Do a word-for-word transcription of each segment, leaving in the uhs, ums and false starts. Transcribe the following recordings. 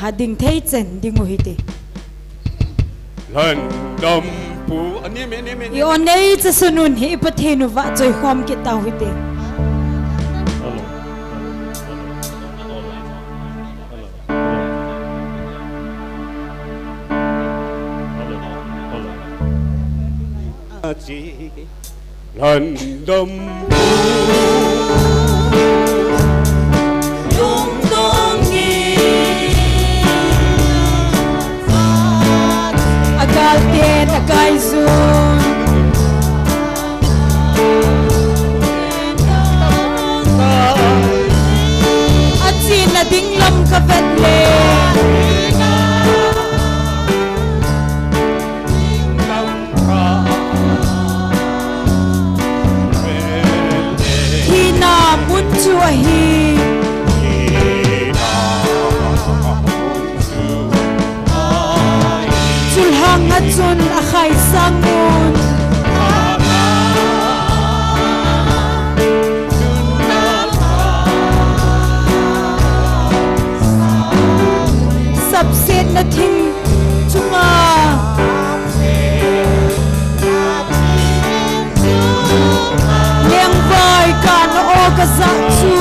Ading thei chen ding u hite. Lhandampu, anem, anem, anem. I-on nei chasun un hi i Pathen u vahchoi khom kit tau hite. Lhandampu. Agalten, akaijun. Achenna ding lam kavet le. Thina mun chu ahi. Chulhang a chun akhai sang un. Sapsetna thing chunga lengvai kana o kajah chu.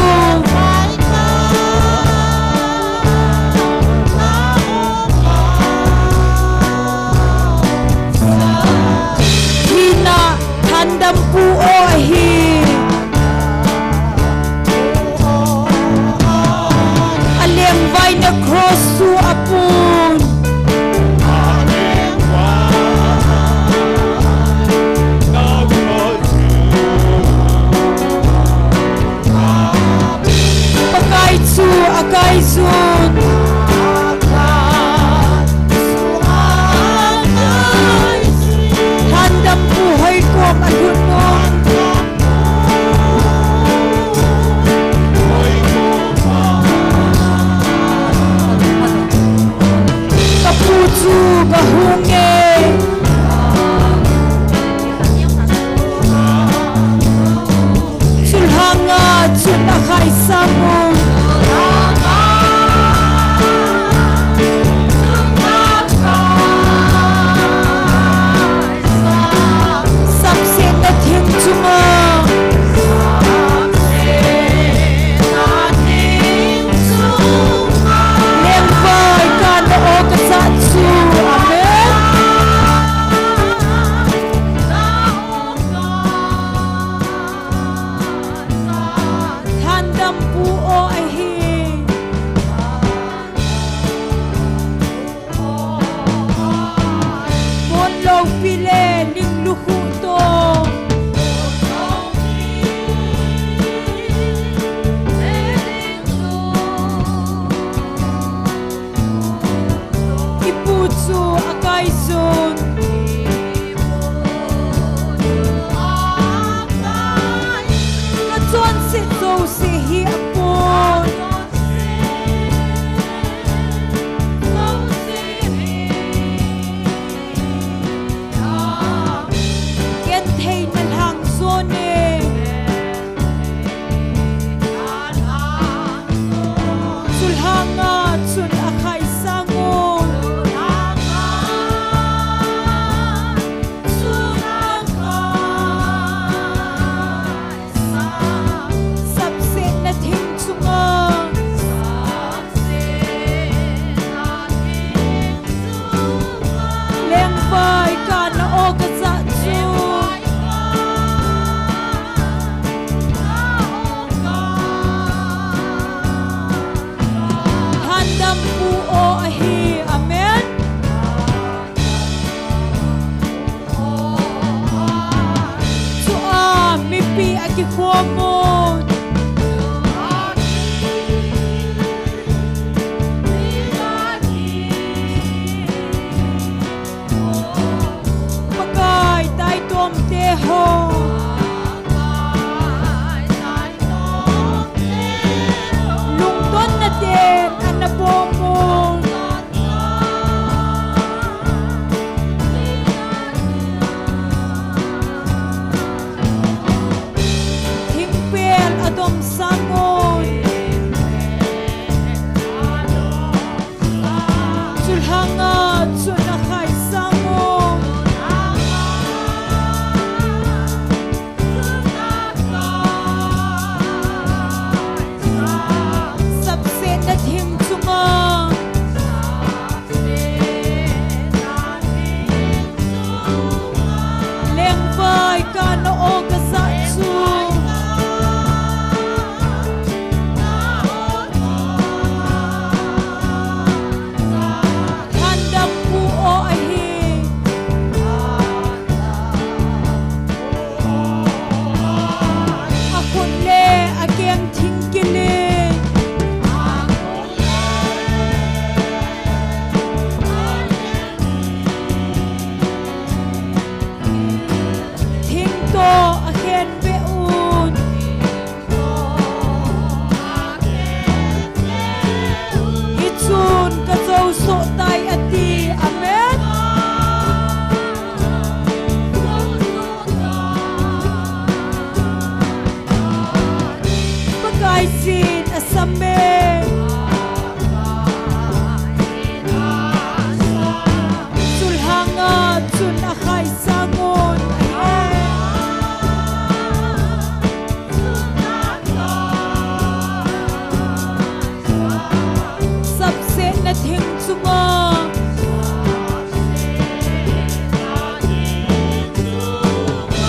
Thing chunga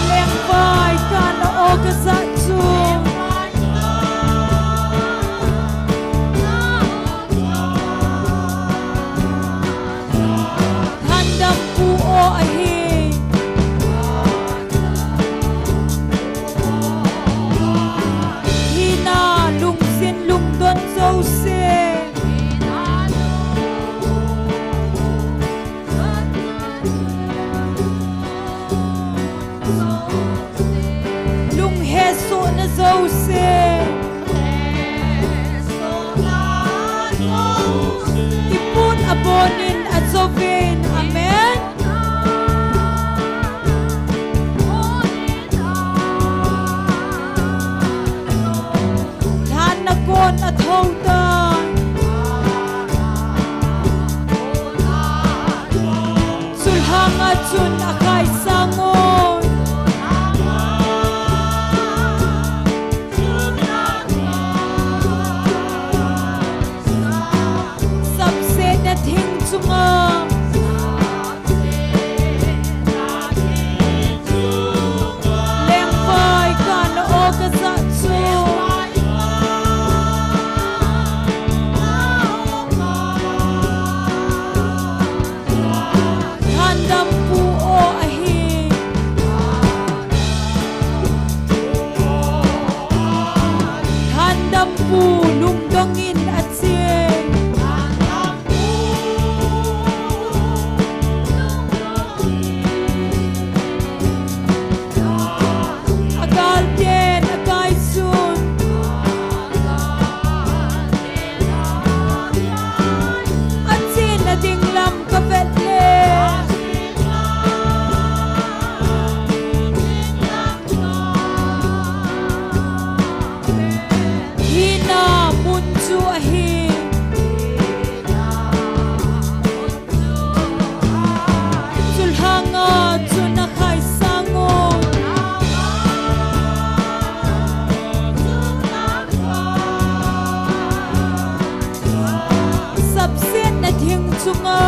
lengvai kana o kajah chu, lhandampu o ahi. Hina lungsin lungdon jouse, lunghesohna jouse, ipon abonin ajouvin. Amen. Lhan nakon athou tan. Chulhanga chun akhai sangun. Sapsetna thing chunga lengvai kana o kajah chu, lhandampu o ahi. Lhandampu lungdongin ache. Agalten akaisun. Achena ding lam kavet le, hina mun chu ahi. Chulhanga chun akhai sangun. Sapsetna thing chunga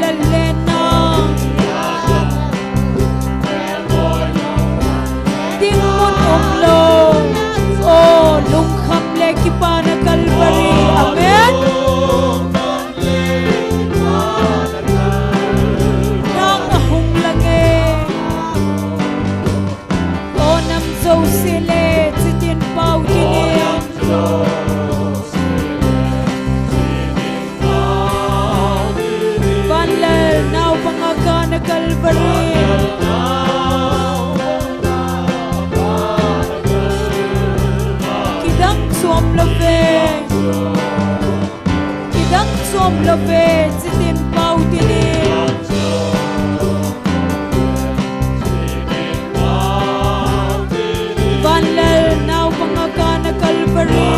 Lal lenna. Dinmun umlou. O, lungkham le kipana Calvary. Amen. Nang ahung lang e. O nam jouse le, chitin pao tin in. Vanlal naopang a kana Calvary. Kidang chom lou ve. Kidang chom lou ve, chitin pao tin in. Vanlal naopang a kana Calvary.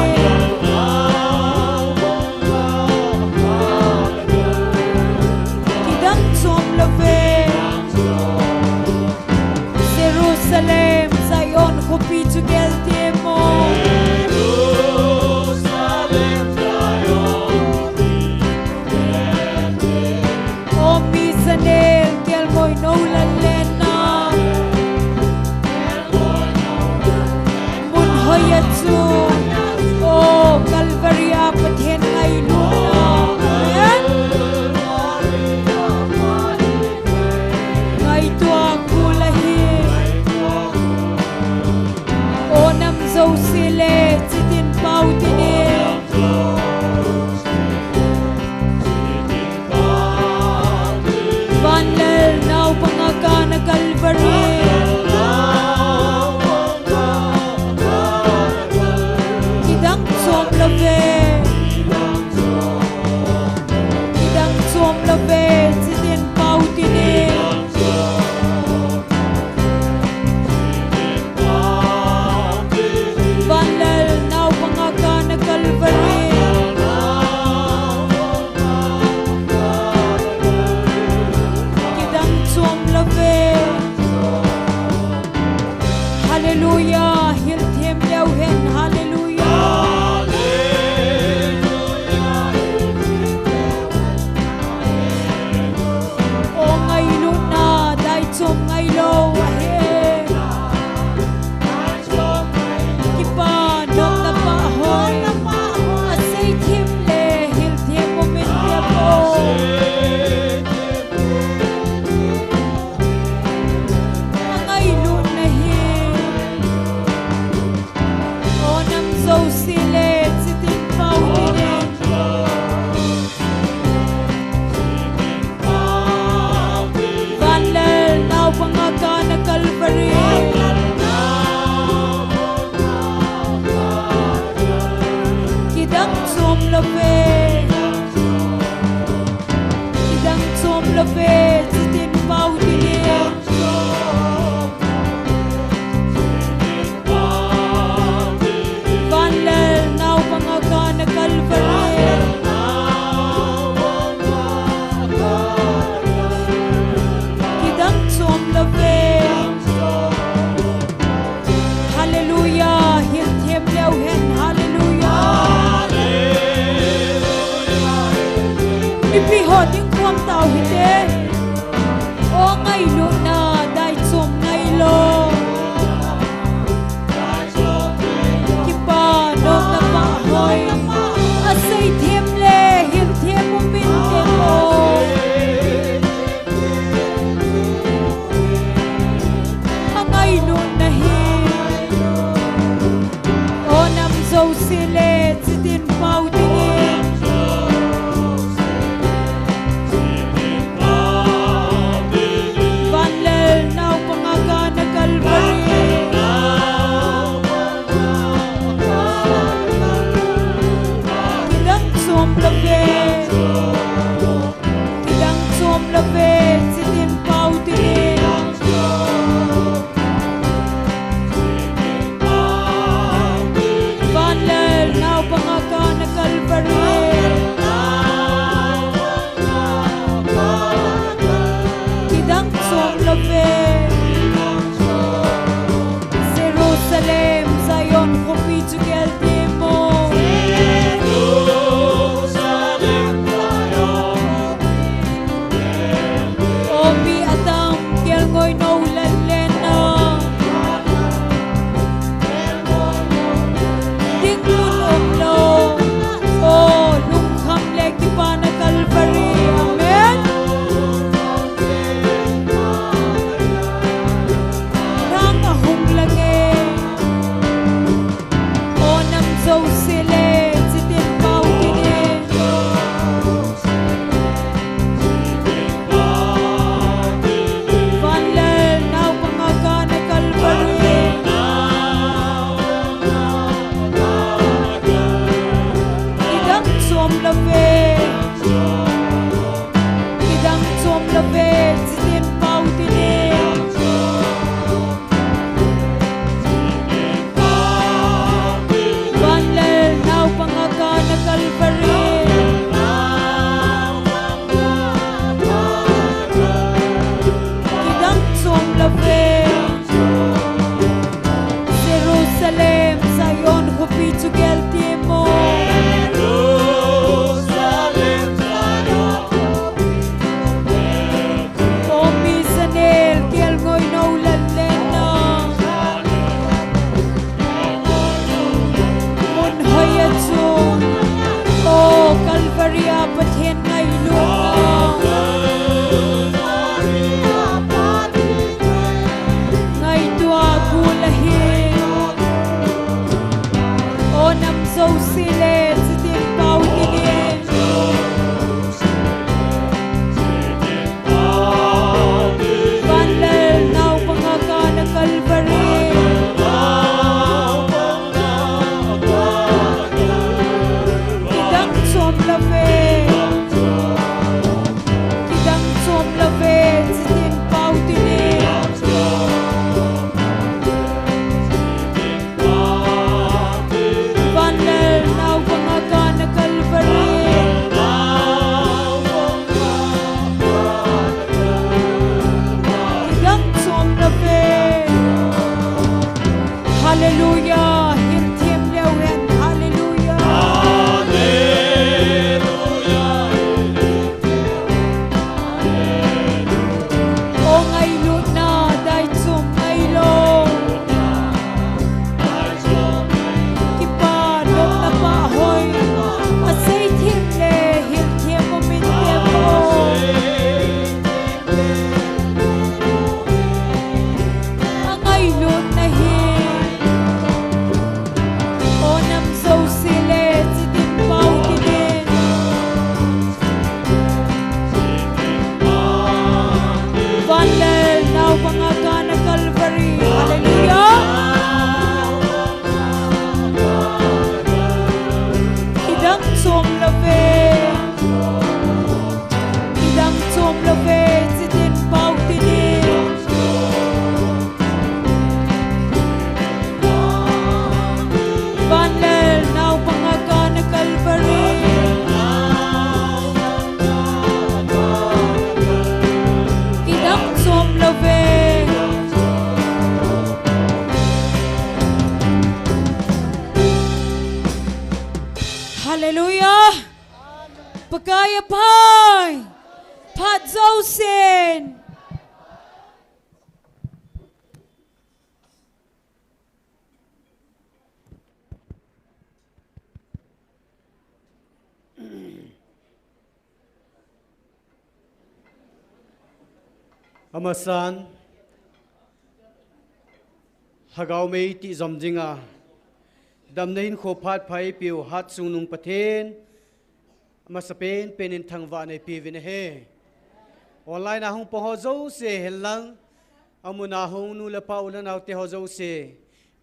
Kidang chom lou ve. Jerusalem, Zion khopi chu gel temo. O mi chanel, gel moi nou lal lenna. Mun hoi a chu, o Calvary a Pathen ngailutna. Amen. Ngaito a kul ahi. O nam jouse le, chitin pao tin in. Vanlal naopang a kana Calvary. Kidang chom lou ve. Kidang chom lou ve, chitin pao tin in. Vanlal naopang a kana Calvary. Kidang chom lou ve. Hallelujah. Hilthem leu hen. Hallelujah. O ngailutna, dai chom ngailou ahi. Kipa nopna pahoi. Aseithem le hilthem umin temo. Angailutna hi. O nam jouse le, chitin pao tin in. Vanlal naopang a kana Calvary. Kidang chom lou ve. Kidang chom lou ve, chitin pao tin in. Vanlal naopang a kana Calvary. Kidang chom lou ve. Hallelujah. Hilthem leu hen. Hallelujah. Mipi ho ding khom tau hite. O ngailutna, dai chom ngailou. Kipa nopna pahoi. Aseithem le hilthem umin temo. Angailutna hi. O nam jouse le, chitin pao tin in. Vanlal naopang a kana Calvary. Kidang chom lou ve. Kidang chom lou ve, chitin pao tin in. Vanlal naopang a kana Calvary. Kidang chom lou ve. Jerusalem, Zion khopi chu gel temo. Jerusalem, Zion khopi chu gel Chitin pau tinin. Vanlel naupang a Kana Calvary. Kidang chom love. Jerusalem, Zion khopi chu gel timo. Komi Sanel, kelngoi nou lal lenna. Mun hoiya chu, o Calvary a Pathen ngailutna. Ngaito a gul ahi. O nam jouse le, chitin pau tinin. Vanlel naupang a Kana Calvary. Kidang chom love. Kidang chom love, chitin pau tinin. Vanlel naupang a Kana Calvary. Kidang chom love. Hallelujah. Hilthem leu hen. Hallelujah. O ngailutna, dai chom ngailou. Kipa lopna pa hoi. Asei them le, hilthem umin temo. Angailutna hi. O nam jouse le, chitin pau tinin. Vanlel naupang a Kana Calvary. Hallelujah. Kidang chom love. Kidang chom love, chitin pau tinin. Vanlel naupang a Kana Calvary. Kidang chom love. Hallelujah. Pakai aphai. Phat jousen. Amasan, Lhagao mei tijom dinga, damna hinkho phat pha eipiu Hatchungnung Pathen, amasapen penin thangvahna eipeuvin ahi. Online a hung pang ho jouse henlang, amun a hung nu le pa u le nao te ho jouse,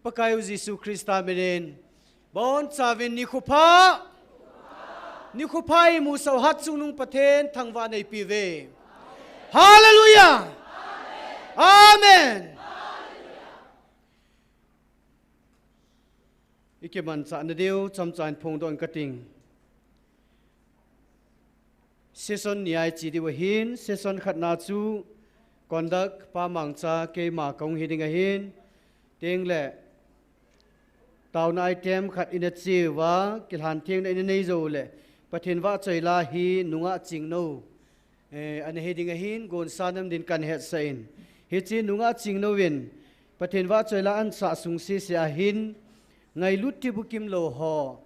Pakai u Jesu Christa minin, bonchauvin nikho pha, nikho pha eimusah u Hatchungnung Pathen thangvahna eipeuve. Hallelujah! Amen! Ikimanchah nadiu chomcha in phongdoh inge kating. Session ni a iche diu ahin, session khatna chu conduct Pa Mangcha keima kahung hi ding ahin, tengle taona item khat ina cheuva, kilhan thengna ina nei joule, Pathen vahchoi la hi nungah chingnou, eh, ana hi ding ahin, gonsa nam din kahin hetsah in. Hiche nungah chingnou in, Pathen vahchoi la ansah sung sese ahin, ngailut thibukim lou ho,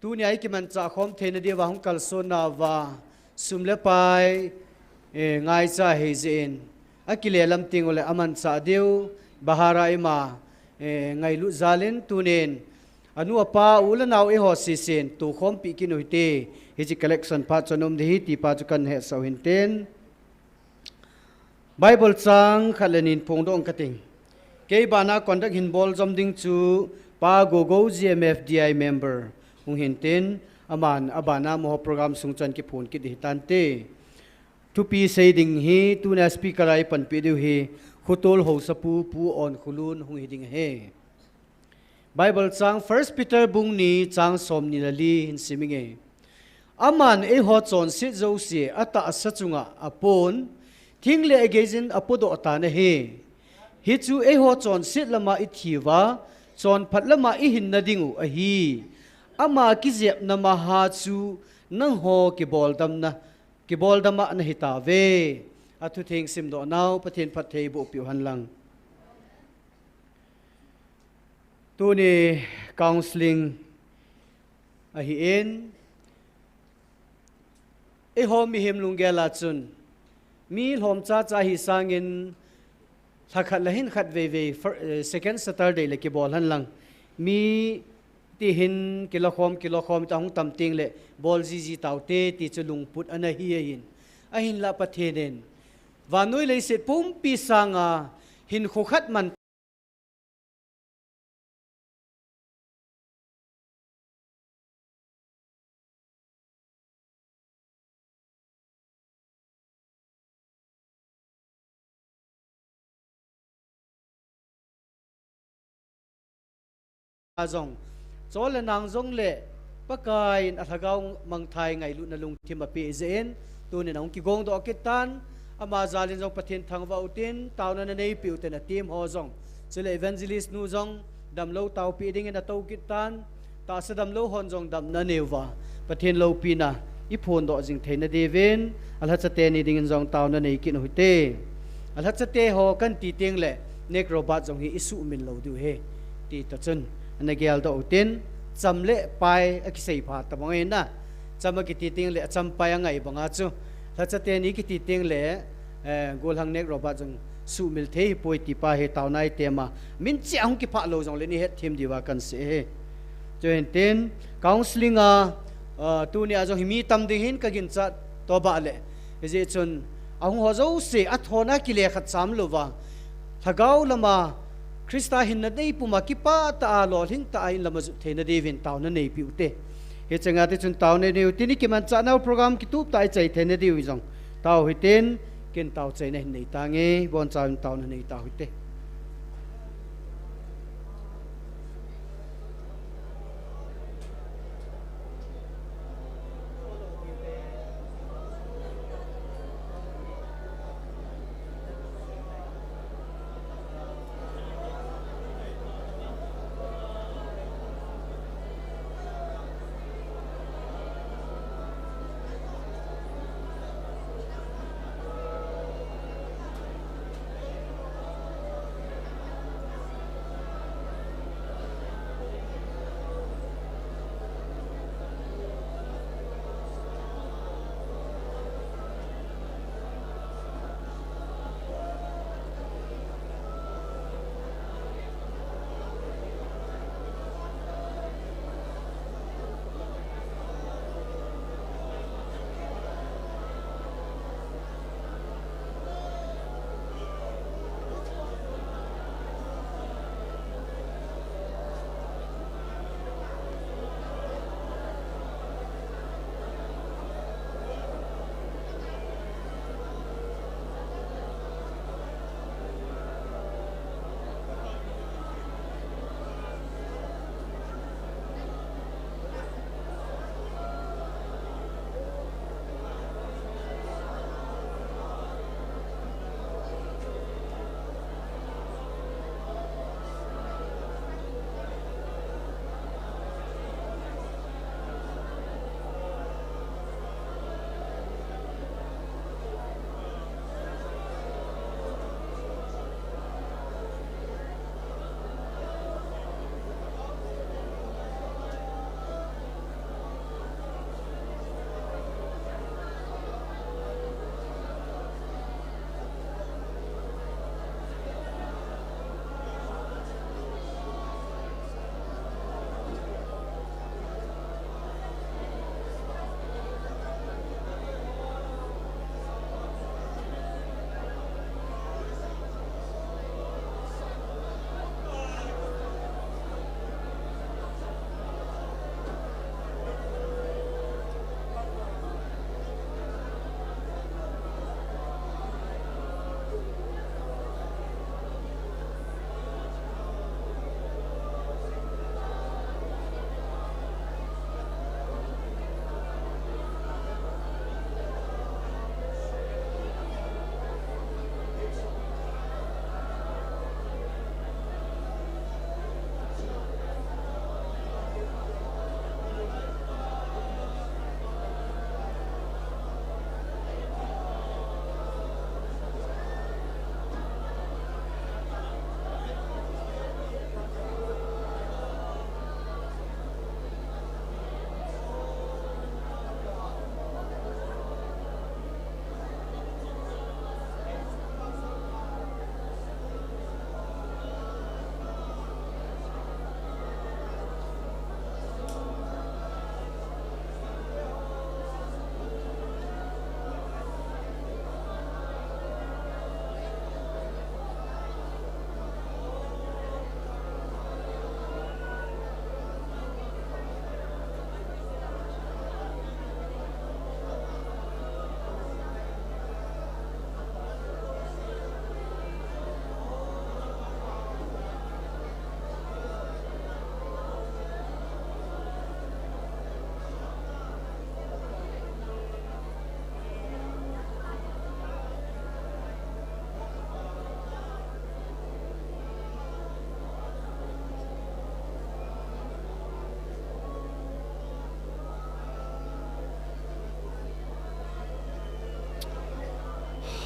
tunia ikimanchah khom theina diuva hung kalsonnauva, sum le pai, eh, ngaicha ahijeh in, akile lam tengule amanchah diu, bahara ima, eh, ngailut jalin tunin, anu apa u le nao eiho sesen, tokhompi kit u hite, hiche collection phat chu ana um ding ahi ti pa chu kahin hetsah u hintin. Bible chang khat le ni in phongdoh inge kating. Kei bana conduct hin bol jom ding chu Pa Gogo G M F D I member hung hintin, aman abana amaho program sung chan kiphon kit ding ahitante. Thupi sei ding hi, tuna speaker a i panpi diu hi, Khutol Haosapu, Pu Onkhulun hung hi ding ahi. Bible chang First Peter bung ni chang som ni le li hin sim inge. Aman eiho chonset jouse atahsa chunga apon, thing le ageiyin apodoh tan ahi. Hichu eiho chonset lama i thi uva, chonphat lama i hinna ding u ahi. Ama kijepna maha chu nangho kiboldamna, kiboldama nahi tauve. Athutheng simdoh nau, Pathen phatthei boh piu hen lang. Tuni counseling ahin, eiho mihem lunggel a chun, mi lhom chacha hi sangin, lhakhat le hin khat veivei, fir-, eh, second Saturday le kibol hen lang. Mi tihin kilokhom, kilokhom ta hung tam teng le, bol jiji taute, ti chu lungput ana hi ahin. Ahinla Pathen in, vannoi leiset pumpi sanga, hinkho khat man a jong, chol le nang jong le, Pakai in a lhagao mangthai ngailutna lungthim apeh jeh in, tunin ahung kigong doh kit tan, ama jal in jong Pathen thangvah utin, taona nanei piu te na team ho jong, chule evangelist nu jong, damlou taopi dingin atou kit tan, tahsa damlou hon jong damna anei uva, Pathen loupina i phondoh jing theina diuvin, alhacha teni dingin jong taona nei kit u hite. Alhacha te ho kan ti teng le, Nek Robert jong hi i suhmil lou diu ahi, ti toh chun, ana geldoh utin, cham le pai akisei pha tabang ahi na. Cham akiti teng le, acham pai angai banga chu, lhacha teni kiti teng le, eh, Golhang Nek Robert jong suhmil thei hipoi ti pa hi taona i tema. Min cheh a hung kiphah lou jong le ni hetthem diuva kan sei ahi. Chuin tin, counseling a, ah, tuni a jong hi mi tam ding hin ka ginchat toh bah le. Hijeh chun, ahung ho jouse, athona kile khat cham louva. Lhagao lama, Christa hinna nei puma kipah tah a, lolhing tah a in lama jot theina diuvin taona nei piu te. Hiche nga te chun taona nei u tin i kimanchah nau program kitup tah a i chai theina diu jong. Tao hitin, kin tao chaina hin nei tange, boncha in taona nei tao hite.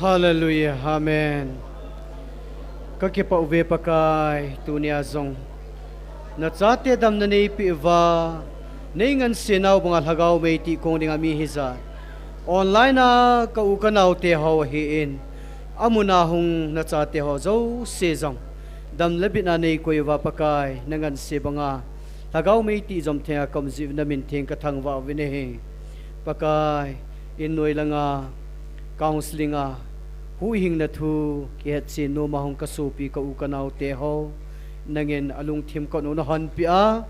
Hallelujah, amen. Ka kipah uve Pakai, tunia jong nachate damna neipeh uva, nei ngansena u banga lhagao mei tih kong dinga mi hijat, online a ka u ka naote ho ahin, amun a hung nachate ho jouse jong dam le bitna neikoi uva Pakai, na nganse banga lhagao mei tih jom thenga ka um jiu na min theng ka thangvah uvin ahi. Pakai, in noi langa counselling a huhhingna thu kihetchen noma hung ka sopi ka u ka naote ho, nangin alungthim kot u na honpeh a,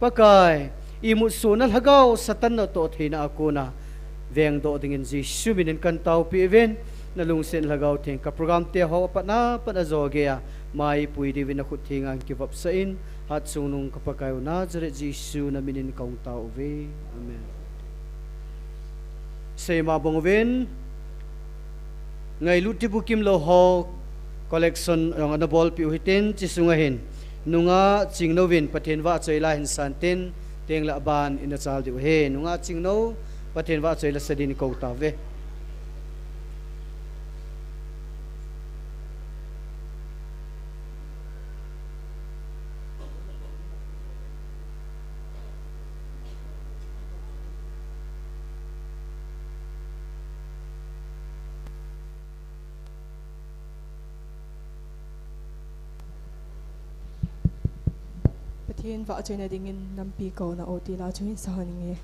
Pakai, imut sona lhagao Satan natoh theina a kona vengdoh dingin Jesu minin kan taopi uvin, na lungset lhagao theng ka program te ho apatna pat a jo geiya maipui diuvin na khut thenga kivopsah in, hatchungnung ka Pakai u Nazareth Jesu na minin ka hung tao uve. Amen. Seima bang uvin, ngailut thibu kimlou ho collection jong ana bolpeh u hitin, chi sunga hin nungah Chingnou vin Pathen vahchoi la hin san tin, tengle aban ina chal diu ahi. Nungah Chingnou, Pathen vahchoi la sa din kou tauve. Pathen vahchoina dingin nampi kouna o ti la chu hin sa ninge.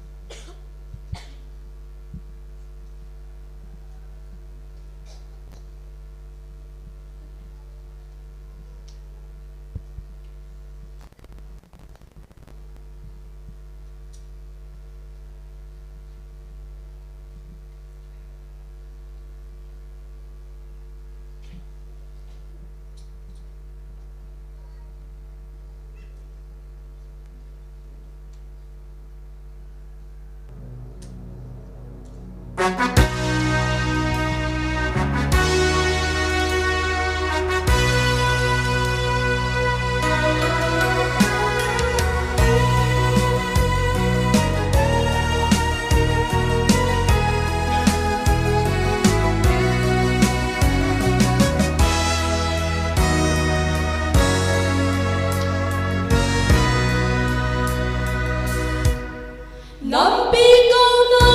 Nampi kouna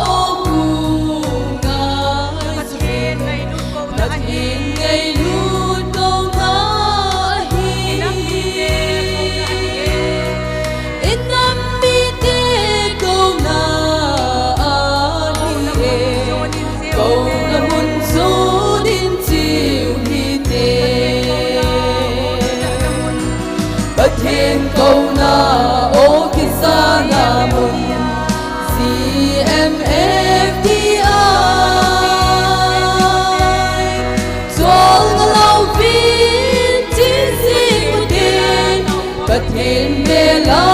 o ku ngai, Pathen ngailut kouna ahi. I nam mite kouna ahi. Kouna mun jonin chiu hite. Pathen kouna o kijana mun, C M F D I. Chol ngalou vin chin jing ute, Pathen bela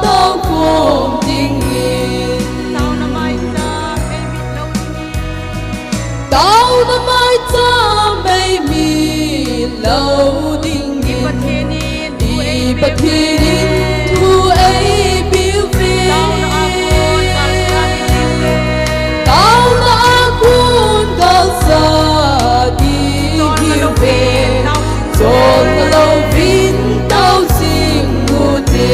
tao khom dingin. Taona maicham eimit lou dingin, i Pathen in thu eipiuve. Taona a kon galsa ding hiuve. Chol ngalou vin tao jing ute.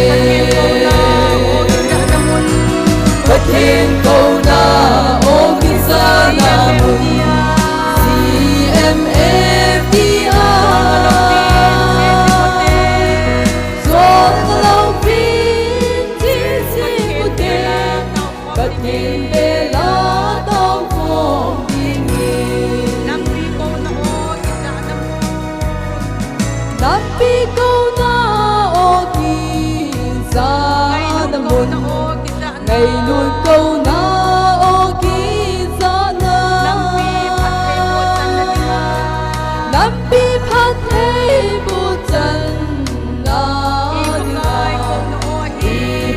Pathen kouna o kijana mun, C M F D I. Chol ngalou vin chin jing ute, Pathen bela tao khom dingin. Nampi kouna o kijana mun, ngailut kouna o kijana. Nampi phattheiboh channa dinga, i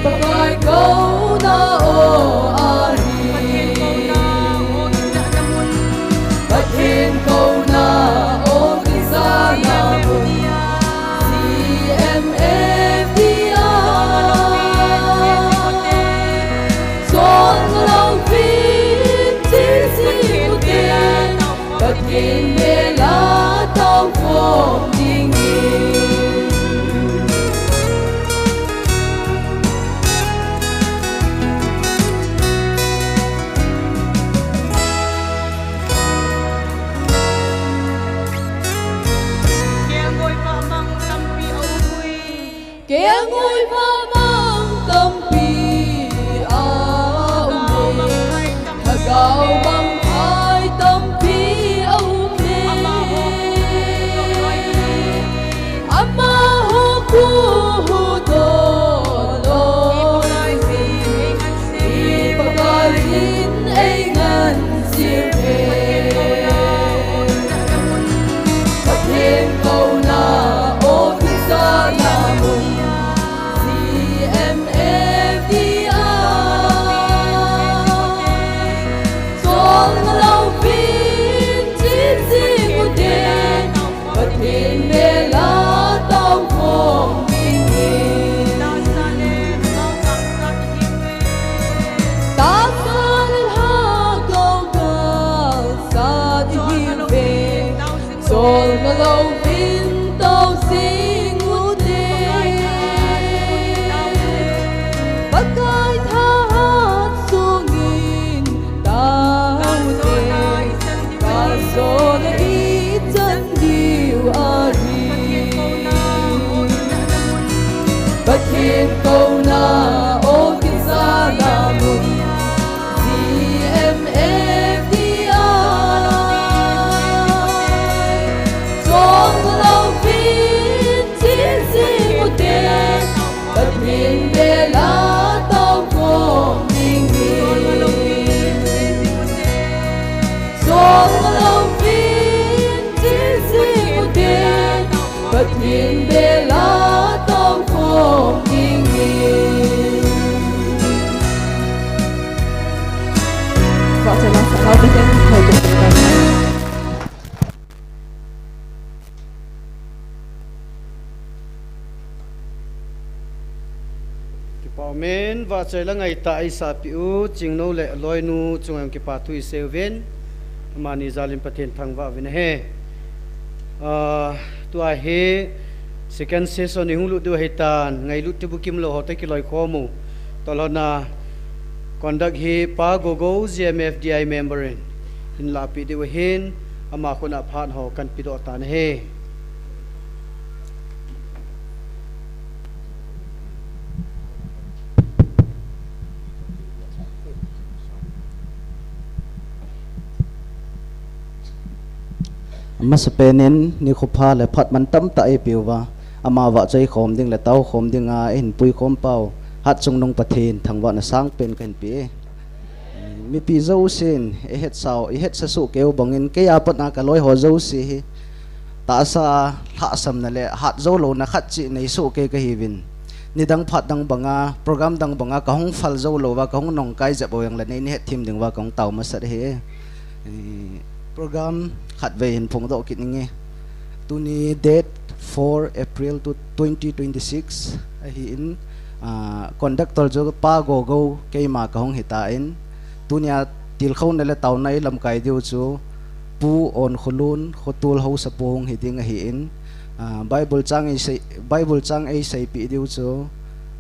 Pakai kouna o ahi. Pathen kouna o kijana mun, C Bela tao phong ding in. Kengoi pha mang tampi a um ui. Kengoi pha mang tampi a um e. Lhagao bang hai tampi a um e. Amaho kho hu doh lou. Ipi Pakai in ei ngansil e. Pathen kouna office a na mun, C M F D I. Sol lou vin chin sing ute, Pathen bela tao phong ding in. Tahsa le lhagao galsat ihiuve. Sol lou vin tao sing ute. Pakai thahat sungin tao ute. Kalson a ichan diu ahi. Pathen kouna office a na mun, C M F D I. Sol lou vin chin sing ute, Pathen bela tao phong ding in. Sol lou vin chin sing ute, Pathen bela tao phong ding in. Vahchoi la sahau Pathen thangvah in. Kipa umin, vahchoi la ngaitah eisahpeh u Chingnou le aloinu chunga jong kipa thu isei uvin, amani jalin Pathen thangvah uvin ahi. Ah, tua hi second session ihung lut diu ahitan, ngailut ti bukim lou ho toh kiloikhom u. Tolhona conduct hi Pa Gogou G M F D I member in hin lahpeh diu ahin, ama khut a phat ho kahin pedoh tan ahi. Amasapen in nikho pha le phat mantam tah eipeh uva, ama vahchoi khom ding le tao khom dinga eihin puikhom pau Hatchungnung Pathen thangvahna sangpen kahin pe e. Mipi jousen ihetsau, ihetsa soh keiu bangin, kei a pat a kaloi ho jouse hi tahsa a lhahsamna le hat jou louna khat cheh nei soh kei kahiuvin. Nidang phat dang banga, program dang banga kahung phal jou louva, kahung nungkai jep u jongle nei, nei hetthem diuva kahung tao masat ahi. Eh, program khatvei hin phongdoh kit inge. Tuni date four April to twenty twenty-six ahin, ah, conductor chu Pa Gogou keima kahung hitan, tunia tilkhouna le taona ilamkai diu chu Pu Onkholun, Khotol Haosapu hung hiding ahin, ah, Bible chang eisei, Bible chang eiseipeh diu chu,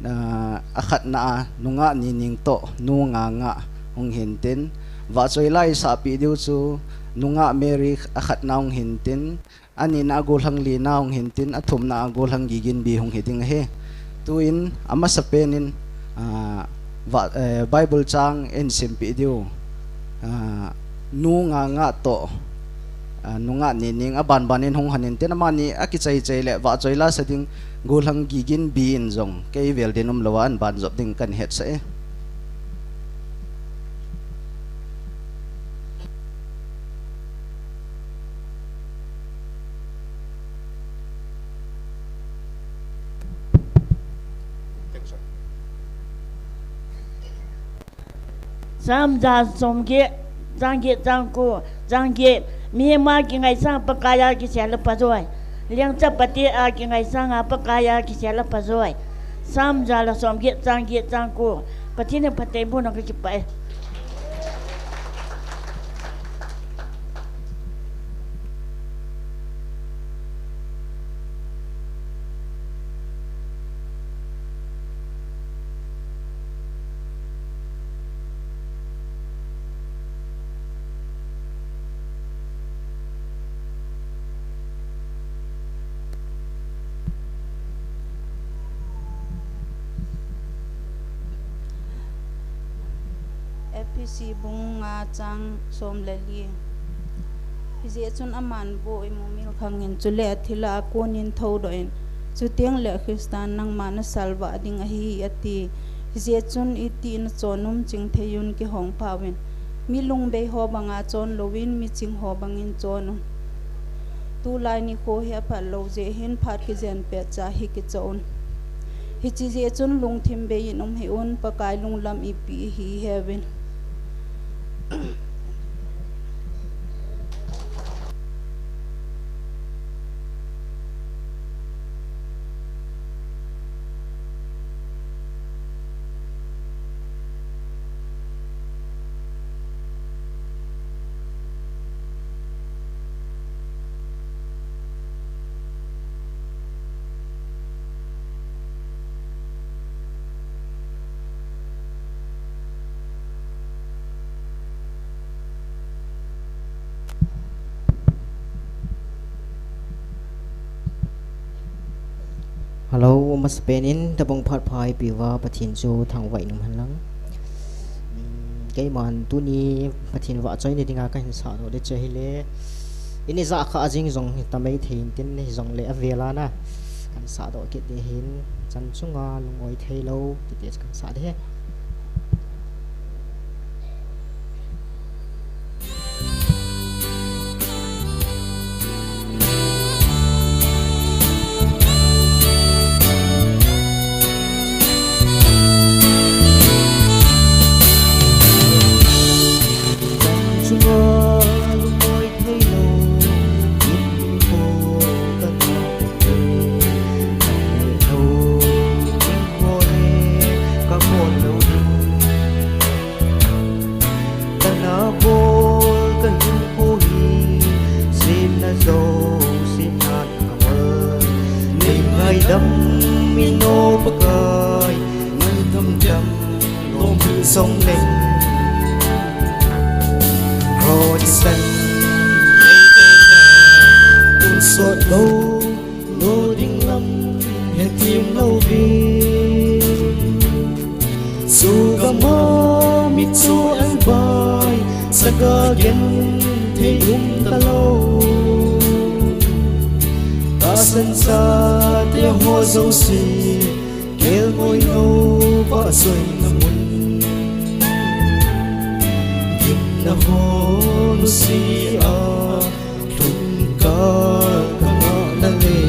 ah, akhatna a Nungah Nining toh Nu Nganga hung hintin, vahchoi la isahpeh diu chu Nungah Mary akhatna hung hintin, anina a Golhang Lina hung hintin, athumna a Golhang Giginbi hung hiding ahi. Tuin amasapen in, ah, va-, eh, Bible chang eisimpeh diu, ah, Nu Nganga toh, ah, Nungah Nining abanban in hung hintin, amani akichaichai le vahchoi la sa ding Golhang Giginbi in jong kei vel din umlouva ahin banjop ding kahin hetsah e. Sam ja somget, chang get, chang ko, chang get. Mihem a kingaisang Pakai a kisel a phajoi. Lengcha pate a kingaisang a Pakai a kisel a phajoi. Sam ja le somget, chang get, chang ko. Pathen in phatthei boh hen, kakipah e. Sibung nga chang som le li. Hijeh chun aman bu imumil khangin chule athila akonin thoudoh in, chutengle Christa nangma nasalvah ding ahi, ati. Hijeh chun iti nachon um chingtheiun kihong phauvin, mi lungbei ho banga chon louvin mi ching ho bangin chon un. Tulai nikho hi aphat lou jeh hin phat kijen petcha hi kichoh un. Hiche jeh chun lungthim beiyin um hih un, Pakai lunglam ipi ihi heuvin. Hello, masapen in tabang phat pha eipeuva Pathen chu thangvah in umhen lang. Keiman tuni Pathen vahchoina dinga kahin sahdoh ding chu ahile, in ijah kha ajing jong hitamai thei intin, hijongle avel a na kahin sahdoh kit ding ahin, chan chunga lungoi theilou kiti chu kahin sah ding ahi. Kana bol kahinkho hi, semna jouse na kamal. Nei ngaidam in o Pakai, ngaidam dam lom hin song leng. Cross san tonsot lou, lo ding lam hethem louvin. Chugam a mitcho elbai, chaga genthei um talou. Tahsan chate ho jouse, kelngoi lou vahchoina mun. Gimna ho nusia, lungkal kangah lale.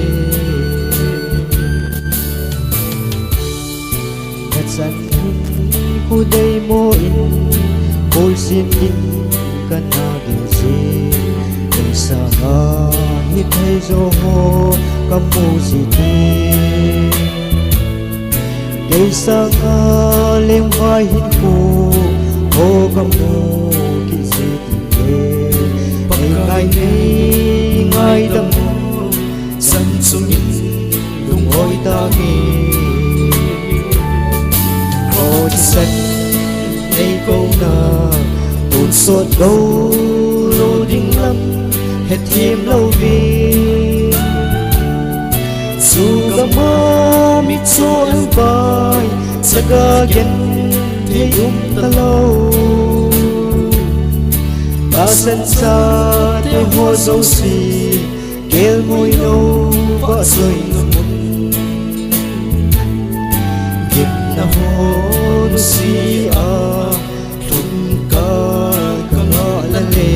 Nachan hinkho deimo in, boisin in kana gilse. Kei sanga hithei jo ho kamu jin, kei sanga lengvai hinkho ho kamu kit jin. Pakai nei ngaidam, chan chungin lungoi tange. Cross san nei kouna, tonsot lou, lo ding lam hethem louvin. Chugam a mitcho elbai, chaga genthei um talou. Tahsan chate ho jouse, kelngoi lou vahchoina mun. Gimna ho nusia, lungkal kangah lale.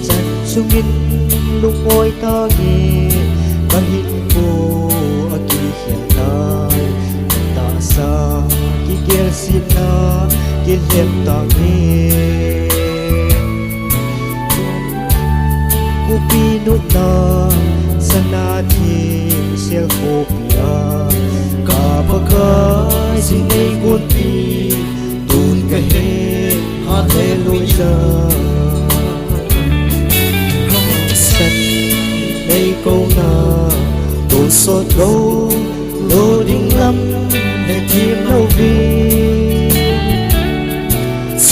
Chan chungin lungoi tange, kahinkho akikhel tai. Tahsa kigelsetna kilhem tange. Khopi nopna, sana thengsel khopia, ka Pakai, jinei gonpi, tun kahe, hallelujah. San nei kouna, tonsot lou, lo ding lam hethem louvin.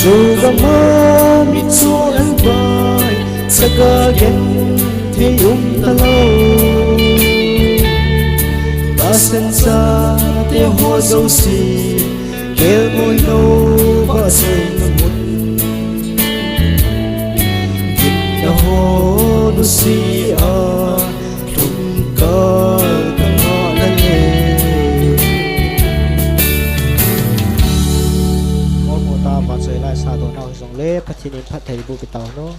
Lugama mitcho an vai, saka genthei um talou. Tahsan chate ho jouse, kelngoi lou vahchoina mun. Gitna ho nusia, lungkal kangah lale. Mol mol ta vahchoi la isah don hou jongle, Pathen in phatthei boh peh tau hen.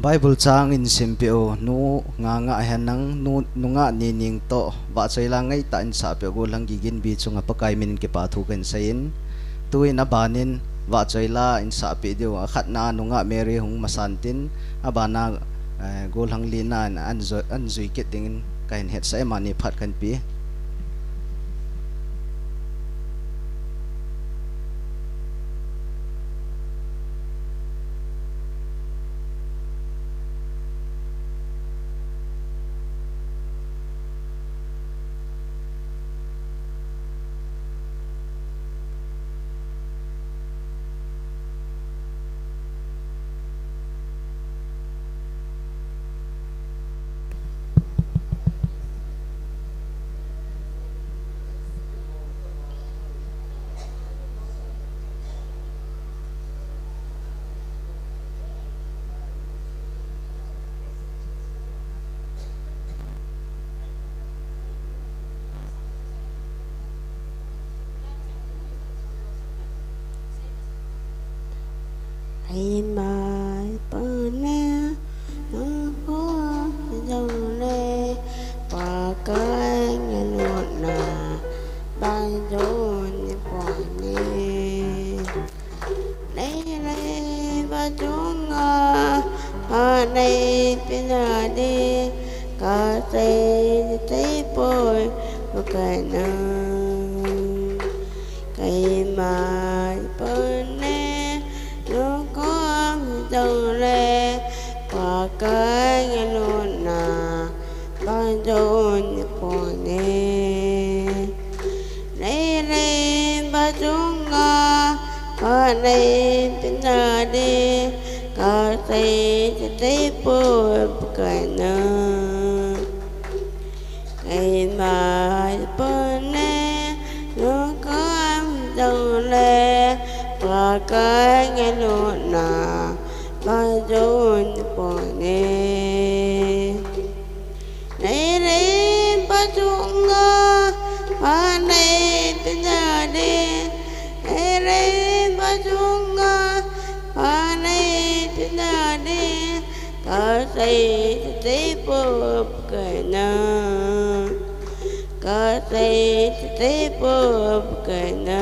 Bible chang in simpeh u, nu nga nga hen nang, nu, nungah Nining toh, vahchoi la ngaitah in sahpeh u, gollhang Giginbi chunga Pakai min in kipa thu kahin seiyin, tuin abanin, vahchoi la in sahpeh diu, akhatna a nungah Mary hung masan tin, abana, eh, gollhang Lina in an jui, an jui kit dingin kahin hetsah e, amani phat kahin pe. Keima pune, nungah jong le, Pakai ngalutna, bang jong ni pune. Nei le gou chunga, pha nei peh nading, kasei thei poi, Pakai na. Keima pune, nungah jong le, Pakai ngalutna, bang jong ni pune. Nei le gou chunga, pha nei peh nading, kasei thei poi, Pakai na. Keima pune, nungah jong le, Pakai ngalutna, bang jong ni pune. Nei le gou chunga, pha nei peh nading, nei le gou chunga, pha nei peh nading, kasei thei poi, Pakai na. Kasei thei poi, Pakai na.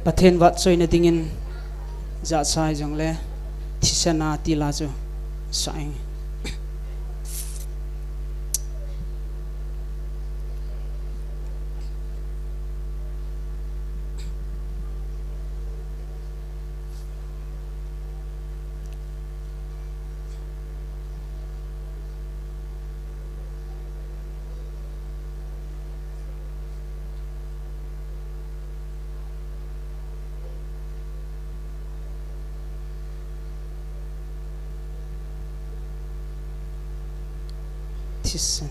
Pathen vahchoina dingin jahcha hijong le, thisan a til a chu sa inge. Thisan.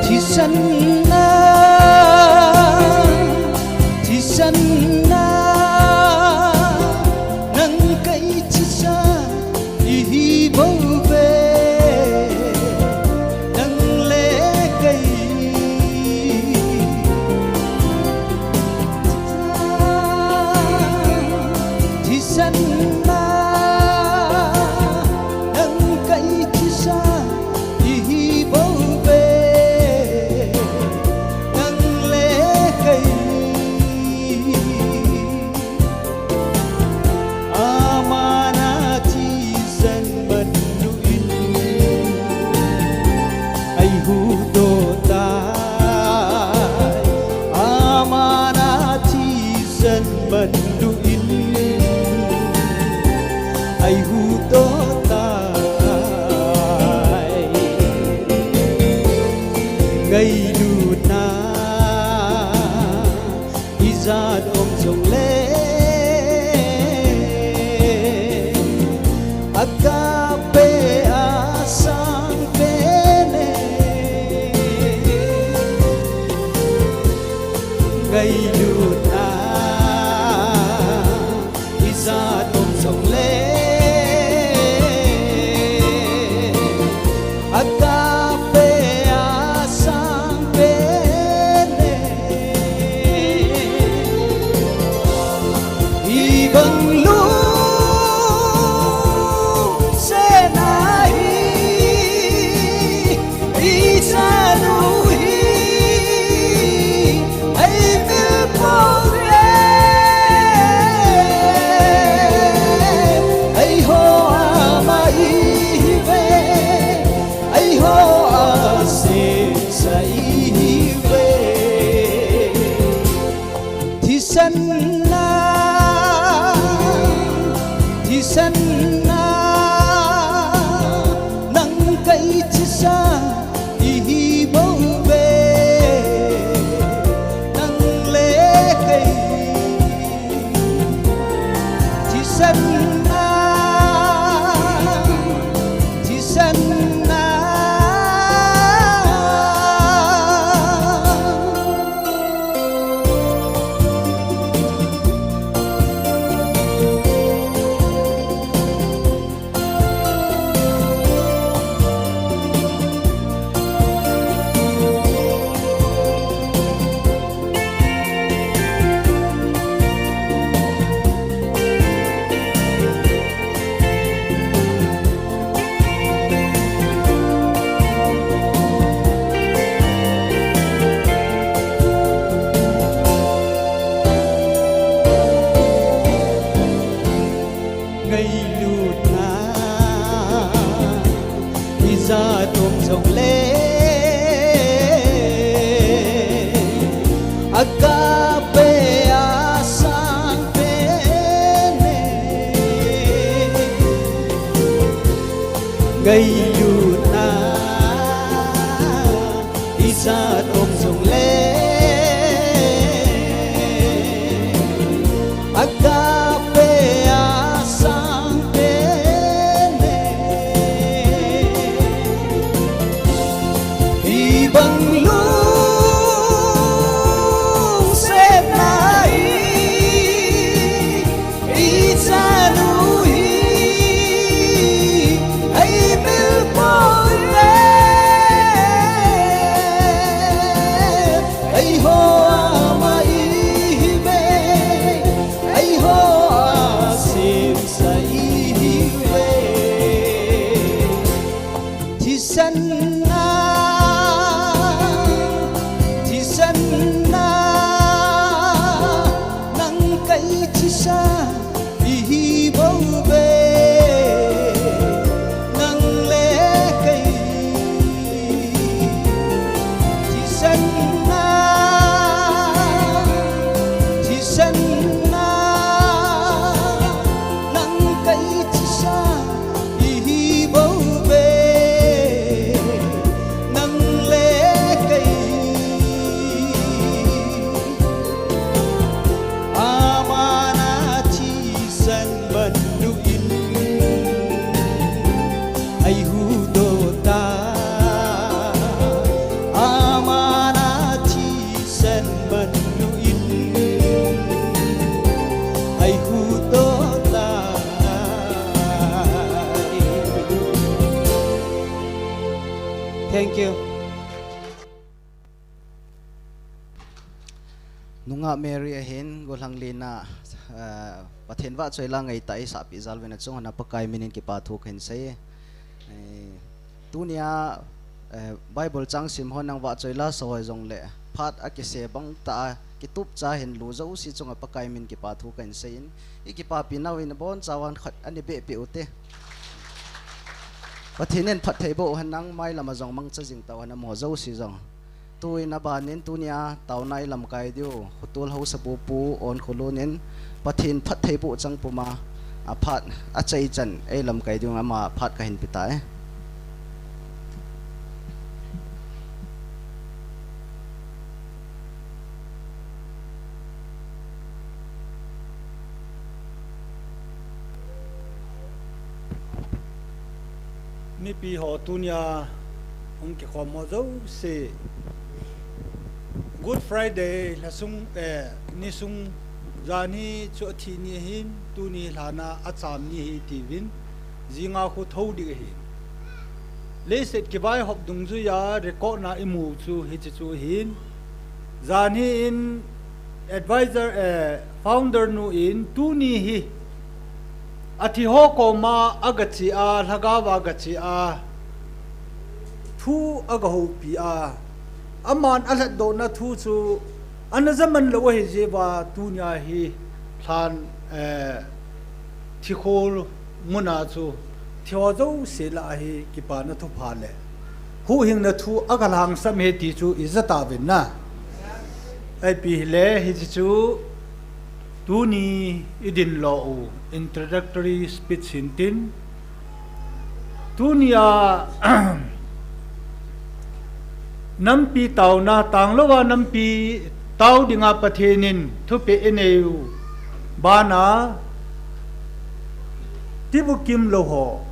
Thisan na, thisan. Ngailutna ijat um jongle, agape a sangpen e. Hibang lungsetna hi, ichanu hi, eimil pon e. Eiho ama ihiuve, eiho asemsa ihiuve. Thisan na, thisan na, nang kei thisa ihi bouve, nang le kei. Thisan na, thisan na. Ngailutna ijat um jongle, agape a sangpen e. Ngailutna ijat um jongle, agape a sangpen e. Hibang lungsetna hi, ichanu hi, eimil pon e. Eiho ama ihiuve, eiho asemsa ihiuve. Thisan na, thisan na, nang kei thisa ihi bouve, nang le kei. Thisan na, thisan na, nang kei thisa ihi bouve, nang le kei. Ama na thisan man nu in, eihuhdoh ta. Ama na thisan man nu in, eihuhdoh ta. Thank you. Nungah Mary ahin, gollhang Lina, eh, Pathen vahchoi la ngaitah a eisahpeh jal uvin achung uva Pakai minin kipa thu kahin sei. Eh, tunia, eh, Bible chang sim ho nang vahchoi la sa ho jongle, phat akisei bang tah a, kitup cha hin lu jouse chunga Pakai min kipa thu kahin sei in, i kipapi nau in abonchauvin khat ana beh peh ute. Pathen in phattheiboh hen nang, mailam a jong mangcha jing tauhen amaho jouse jong. Tuin abanin tunia taona i lamkai diu, Khotol Haosapu Pu Onkholun in Pathen phattheiboh chang puma, aphat, achaichan ei lamkai diu ama phat kahin pe tai. Mipi ho tunia hung kikhom ho jouse, Good Friday, lhasung, eh, nisung, janhi chu athi ni ahin, tuni lhana acham ni ahi tiuvin, jinga khu thou ding ahin. Leiset kivaihop dungjuia record na imu chu hiche chu ahin. Janhi in advisor, eh, founder nu in tuni hi athi ho koma agache a, lhagaova agache a, thu agahoupi a, aman alhatdohna thu chu ana jaman lou ahi jeh uva tunia hi lhan, eh, thikhol muna chu thiho jouse lah a hi kipana thupha le huhhingna thu agalhangsam e ti chu ija tauvin na. Ahipi hile hiche chu tuni idin lou u introductory speech hintin, tunia nampi taona, tanglouva nampi tao dinga Pathen in thupeh ineiu bana, tibukim lou ho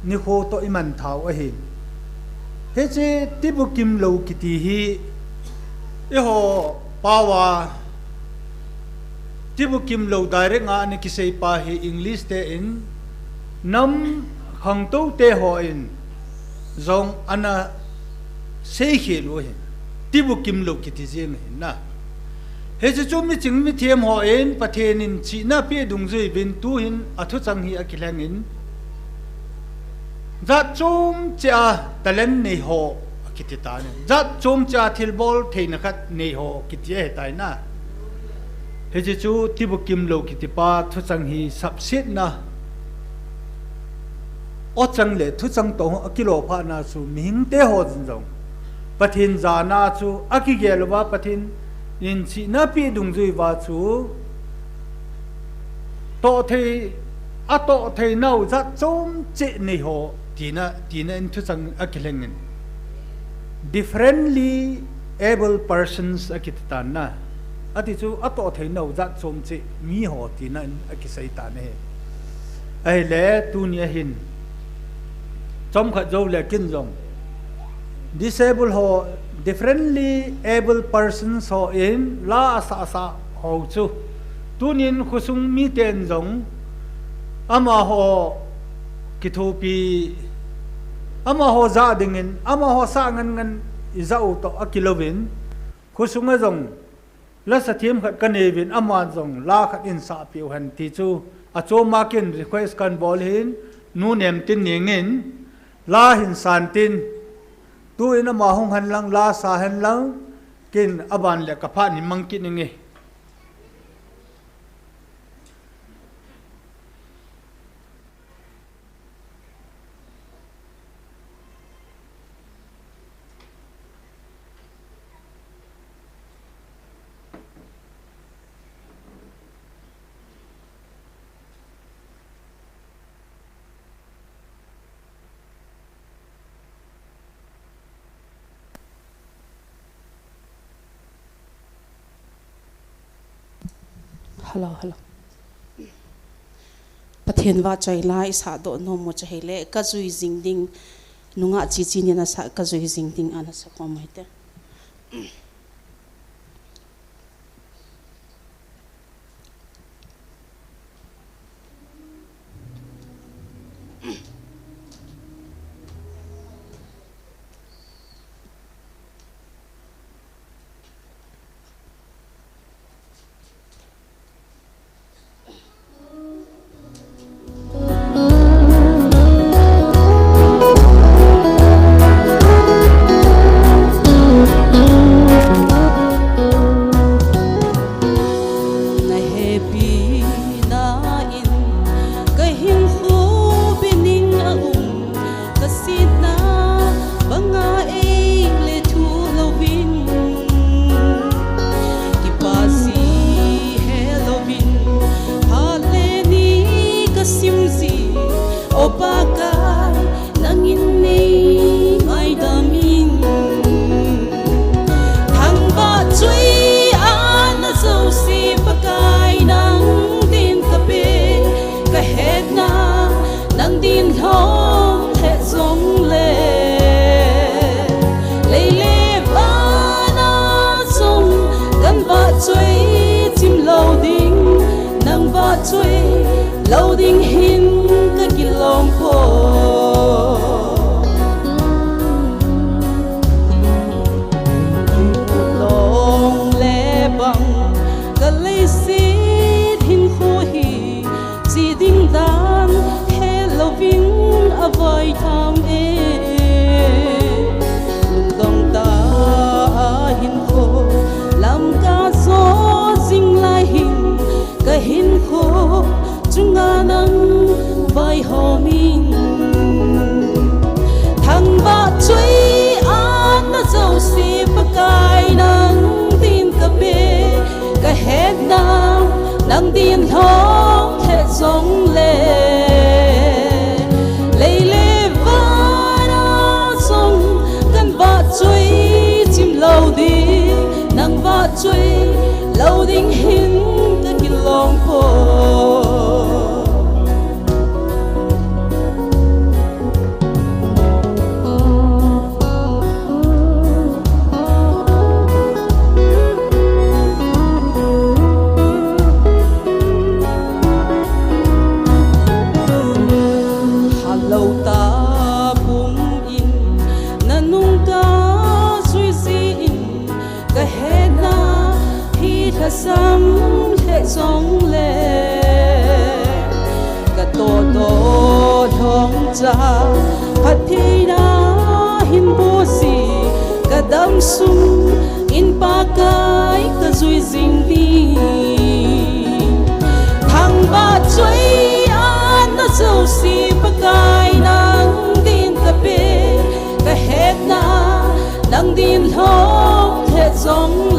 nikho toh imanthau ahin. Hiche tibukim lou kiti hi eiho paova tibukim lou direct a ana kiseipa hi English te in, nam khangtou te hon jong ana seikhel u ahin. Tibukim lou kiti jeng ahin na. Hiche chu miching mithem hon Pathen in chihna apeh dungjuiyin tuhin athuchang hi akilhengin, jat chom cheh a talent nei ho akiti tan. Jat chom cheh a thilbol theina khat nei ho kiti ahitai na. Hiche chu tibukim lou kitipa thuchang hi sapsetna, ochang le thuchang toh akilophatna chu mihingte hon jong Pathen jana chu akigel uva Pathen in chihna apeh dungjui uva chu toh thei, atoh theinau jat chom cheh nei ho tina, tina in thuchang akilhengin, differently able persons akiti tan na. Ati chu atoh theinau jat chom cheh mi ho tina in akisei tan ahi. Ahile tunia hin chomkhat joule kin jong disable ho, differently able persons hon la asah asah ho chu tunin khosung miten jong amaho kithopi, amaho jah dingin, amaho sah ngan ngan ijah u toh akilouvin, khosunga jong lasa themkhat kaneiuvin, aman jong la khat einsahpeh uhen ti chu achoma kin request kanbol ahin, Nu Nemtin Neng in la hin san tin, tuin ama hung henlang, la sa henlang, kin aban le kaphat in mang kit inge. Hello, hello. Pathen vahchoi la isahdoh nom u chu ahile, kajui jing ding, nungah Chichi nin asah kajui jing ding ana sakhom u hite. Vahchoi chim lou ding, nang vahchoi lou ding hin ka kilom poi. Long le bang ka leiset hinkho hi, chi ding dan helouvin avai tham e. Lungdong tah a hinkho lam kajo jing lai hin, ka hinkho chunga nang vaihom in. Thangvah choi atna jouse Pakai nang din ka pe, ka hetna nang din lhom lheh jongle, lei le van a jong kan vahchoi chim lou ding, nang vahchoi lou ding hin ka kilom poi. Halou tah pum in na nung kajui jin, ka hetna hi lhasam lheh jongle, ka tohtoh lhong cha phattheina hin boh jin, ka damsung in Pakai ka jui jing ding. Thangvah choi atna jouse Pakai nang din ka pe, ka hetna nang din lhom lheh jongle,